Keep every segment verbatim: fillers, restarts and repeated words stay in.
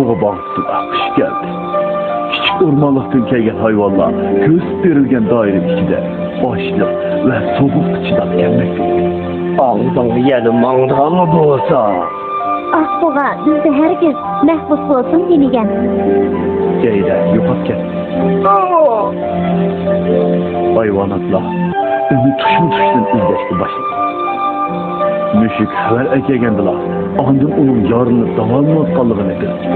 بۇغا باغرى تۇتۇپ قىش كەلدى. كىچىك ئورمانلىقتىن كەلگەن ھايۋانلار كۆرسىتىپ بېرىلگەن دائىرە ئىچىدە ئاچلىق ۋە سوغۇققا چىداپ كەلمەكتە ئىدى. ئالدىڭغا يەنە ماڭىدىغانمۇ بولسا؟ ئاقبۇغا بىزدە ھەرگىز مەھبۇس بولسۇن دېمىگەن. جەيرە يوقاپ كەتتى. ھايۋاناتلار ئۇنى تۇشمۇ-تۇشتىن ئىزدەشكە باشلىدى. مۈشۈك خەۋەر ئەكەلگەندىلا، ئاندىن ئۇنىڭ يارىلىنىپ داۋالىنىۋاتقانلىقىنى بىلدى.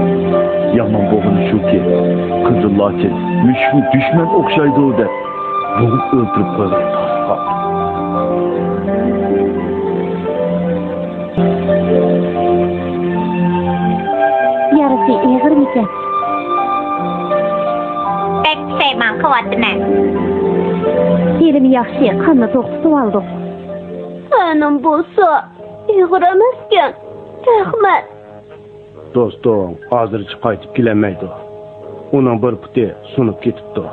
يامان بولغىنى شۇكى، قىزىل لاچىن مۈشۈكنى دۈشمەن ئوخشايدۇ دەپ، بوغۇپ ئۆلتۈرۈپ قويغىلى تاس قالدى. يارىسى ئېغىرمىكەن؟ بەك پۇشايمان قىلىۋاتىمەن. ھېلىمۇ ياخشى، قاننى توختىتىۋالدۇق. تەنىم بولسا ئېغىر ئەمەسكەن. رەھمەت. دوستۇڭ ھازىرچە قايتىپ كېلەلمەيدۇ. ئۇنىڭ بىر پۇتى سۇنۇپ كېتىپتۇ.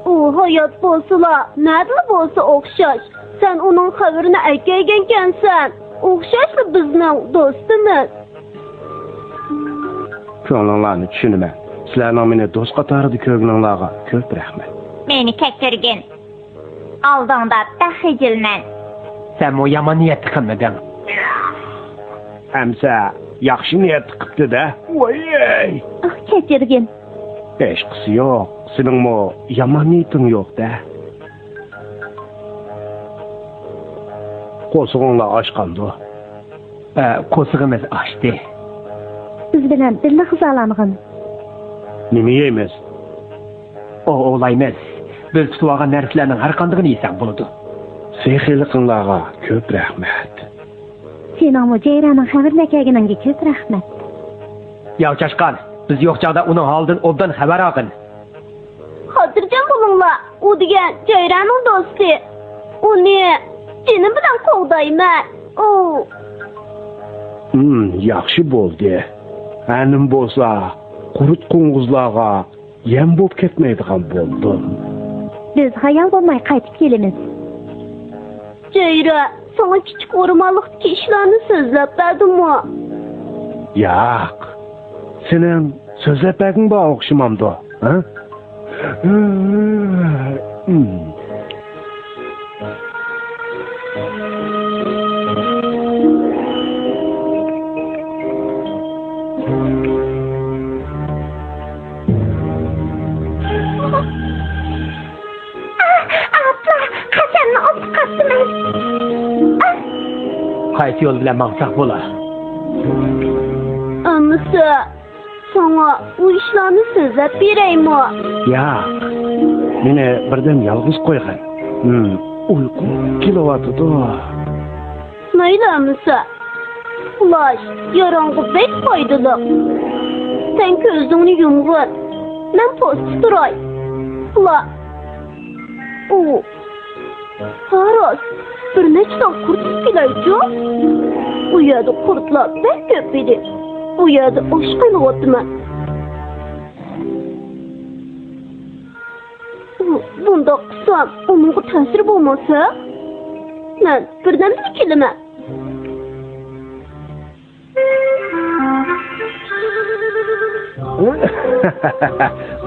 ئۇ ھايات بولسىلا، نەدىلا بولسا ئوخشاش. سەن ئۇنىڭ خەۋىرىنى ئەكەلگەنكەنسەن. ئوخشاشلا بىزنىڭ دوستىمىز. كۆڭلۈڭلارنى چۈشىنىمەن. سىلەرنىڭ مېنى دوست قاتارىدا كۆرگىنىڭلارغا كۆپ رەھمەت. مېنى كەچۈرگىن. ئالدىڭدا بەك خىجىلمەن. سەنمۇ يامان نىيەتتە قىلمىدىڭ. ئەمسە ياخشى نىيەتتە قىپتۇ-دە. ۋايەي! ئاھ، كەچۈرگىن. ھېچقىسى يوق. سېنىڭمۇ يامان نىيىتىڭ يوق-دە. قورسىقىڭلار ئاچقاندۇ؟ ئە، قورسىقىمىز ئاچتى. بىز بىلەن بىللە غىزالانغىن. نېمە يەيمىز؟ ئوۋلايمىز. بىز تۇتۇۋالغان نەرسىلەرنىڭ ھەر قاندىقىنى يېسەڭ بولىدۇ. سېخىيلىقىڭلارغا كۆپ رەھمەت. سېنىڭمۇ جەيراننىڭ خەۋىرىنى ئەكەلگىنىڭگە كۆپ رەھمەت. ياۋ چاشقان، بىز يوق چاغدا ئۇنىڭ ھالىدىن ئوبدان خەۋەر ئالغىن. خاتىرجەم بولۇڭلار، ئۇ دېگەن جەيراننىڭ دوستى. ئۇنى جېنىم بىلەن قوغدايمەن. ئۇ. ھىم، ياخشى بولدى. ھەنىم بولسا قۇرت قوڭغۇزلارغا يەم بولۇپ كەتمەيدىغان بولدۇم. بىز ھايال بولماي قايتىپ كېلىمىز. جەيرا، ساڭا كىچىك ئورمانلىقتىكى ئىشلارنى سۆزلەپ بەردىمۇ؟ ياق. سېنىڭ سۆزلەپ بەرگىڭ بار ئوخشىمامدۇ؟ ھە؟ ئاپلا، قەسەمنى ئۇنتۇپ قاپتىمەن. قايسى يول بىلەن ماڭساق بولا؟ ئەمىسە، ساڭا ئۇ ئىشلارنى سۆزلەپ بېرەيمۇ؟ ياق، مېنى بىردەم يالغۇز قويغىن. ھىم، ئۇيقۇم كېلىۋاتىدۇ. مەيلى ئەمىسە. ئۇخلاش ياراڭغا بەك پايدىلىق. سەن كۆزۈڭنى يۇمغىن. مەن پوستتا تۇراي. ئۇخلا. ئۇ. ھە راست، بىر نەچچە تال قۇرت كېلەيچۇ. ئۇ يەردە قۇرتلار بەك كۆپ ئىدى. ئۇ يەردە ئاش قىلىۋاتىمەن. ئۇ، بۇنداق قىلسام، ئۇنىڭغا تەسىر بولماسا؟ مەن بىردەمدىلا كېلىمەن.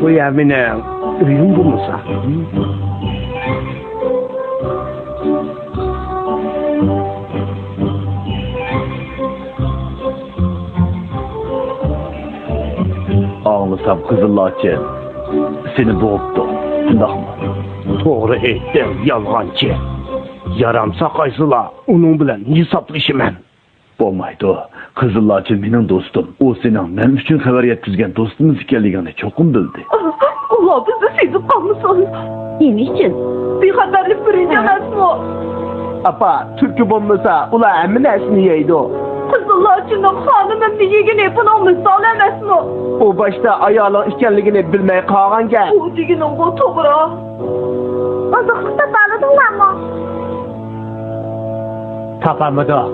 بۇ يەر مېنىڭ ئۆيۈم بولمىسا. ئاڭلىسام، قىزىل لاچىن سېنى بوغۇپتۇ، شۇنداقمۇ؟ توغرا ئېيتتىڭ، يالغانچى. يارام ساقايسىلا، ئۇنىڭ بىلەن ھېسابلىشىمەن. بولمايدۇ. قىزىل لاچىن مېنىڭ دوستۇم. ئۇ سېنىڭ مەن ئۈچۈن خەۋەر يەتكۈزگەن دوستىمىز ئىكەنلىكىڭنى چوقۇم بىلدى. ئۇلار بىزنى سېزىپ قالمىسۇن. نېمە ئۈچۈن؟ بىخەتەرلىك بىرىنچى ئەمەسمۇ؟ ئاپا، تۈلكە بولمىسا، ئۇلار ھەممە نەرسىنى يەيدۇ. قىزىل لاچىننىڭ خانىمىمنى يېگىنى بۇنىڭ مىسالى ئەمەسمۇ؟ ئۇ باشتا ئايالىڭ ئىكەنلىكىنى بىلمەي قالغانكەن. ئۇ دېگىنىڭغۇ توغرا. ئوزۇقلۇق تاپالىدىڭلارمۇ؟ تاپالمىدۇق.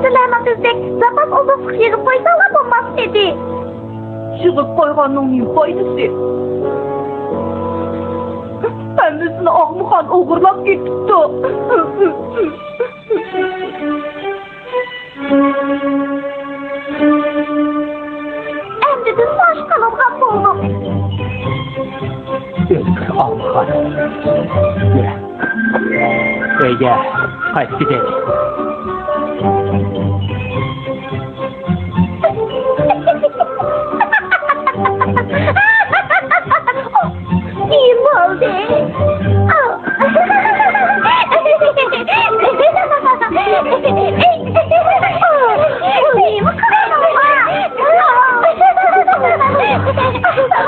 سىلەرمۇ بىزدەك زاپاس ئوزۇقلۇق يىغىپ قويساڭلار بولماس ئىدى. يىغىپ قويغاننىڭ نېمە پايدىسى؟ ھەممىسىنى ئاغمىخان ئوغرىلاپ كېتىپتۇ. ئاغمىخان، يۈر. ئۆيگە قايتىپ كېتەيلى. نېمە بولدى؟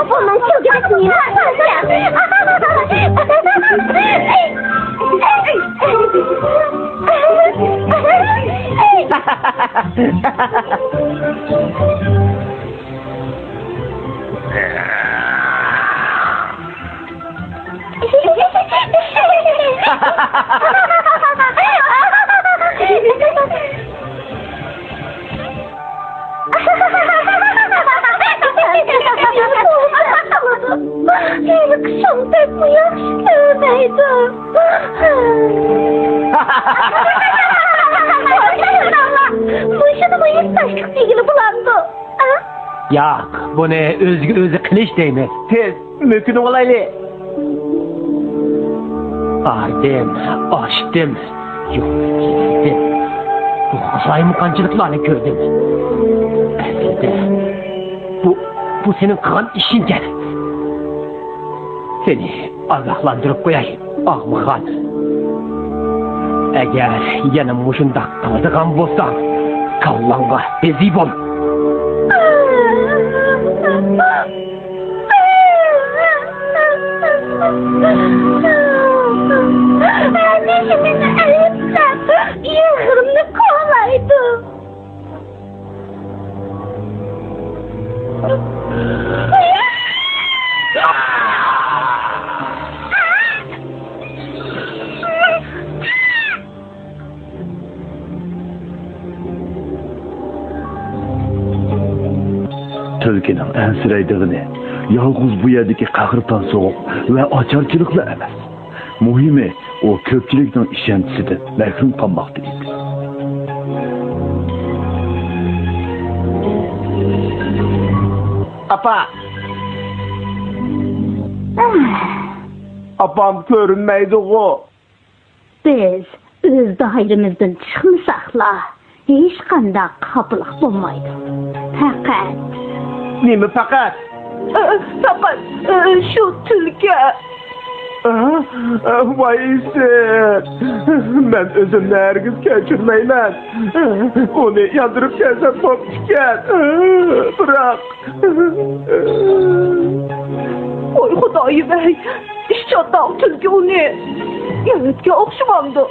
بۇنىڭ كۆكرىكى نېمە؟ ھېلىقى شامپەتمۇ ياخشى كۆرمەيدۇ. مۇشۇنىمۇ ھېسداشلىق دېگىلى بولامدۇ؟ ئا؟ ياق، بۇنى ئۆزىگە ئۆزى قىلىش دەيمىز. تېز مۆكۈنۈۋالايلى. ھاردىم، ئاچتىم، يوقىتىپ يىتتىم. بۇ قالايمىقانچىلىقلارنى كۆردۈم. ئەسلىدە، بۇ، بۇ سېنىڭ قىلغان ئىشىڭكەن. سېنى ئاگاھلاندۇرۇپ قوياي، ئاغمىخان. ئەگەر يەنە مۇشۇنداق قىلىدىغان بولساڭ، كاللاڭغا بېزى بول. ھەمىشە مېنى ئەيىبلەپ، ئېغىرىمنى قولايدۇ. تۈلكىنىڭ ئەنسىرەيدىغىنى يالغۇز بۇ يەردىكى قەھرىتان سوغۇق ۋە ئاچارچىلىقلا ئەمەس. مۇھىمى، ئۇ كۆپچىلىكنىڭ ئىشەنچىسىدىن مەھرۇم قالماقتا ئىدى. ئاپا! ئاپام كۆرۈنمەيدىغۇ. بىز ئۆز دائىرىمىزدىن چىقمىساقلا، ھېچقانداق خاپىلىق بولمايدۇ. پەقەت. نېمە پەقەت؟ ئە، پەقەت، ئە، شۇ تۈلكە. ئە، ئە، ۋاي ئىسىت! مەن ئۆزۈمنى ھەرگىز كەچۈرمەيمەن. ئۇنى ياندۇرۇپ كەلسەم بوپتىكەن. بىراق. ۋاي خۇدايىم ئەي! ئىش چاتاق تۈلكە ئۇنى. يىگىتكە ئوخشىمامدۇ؟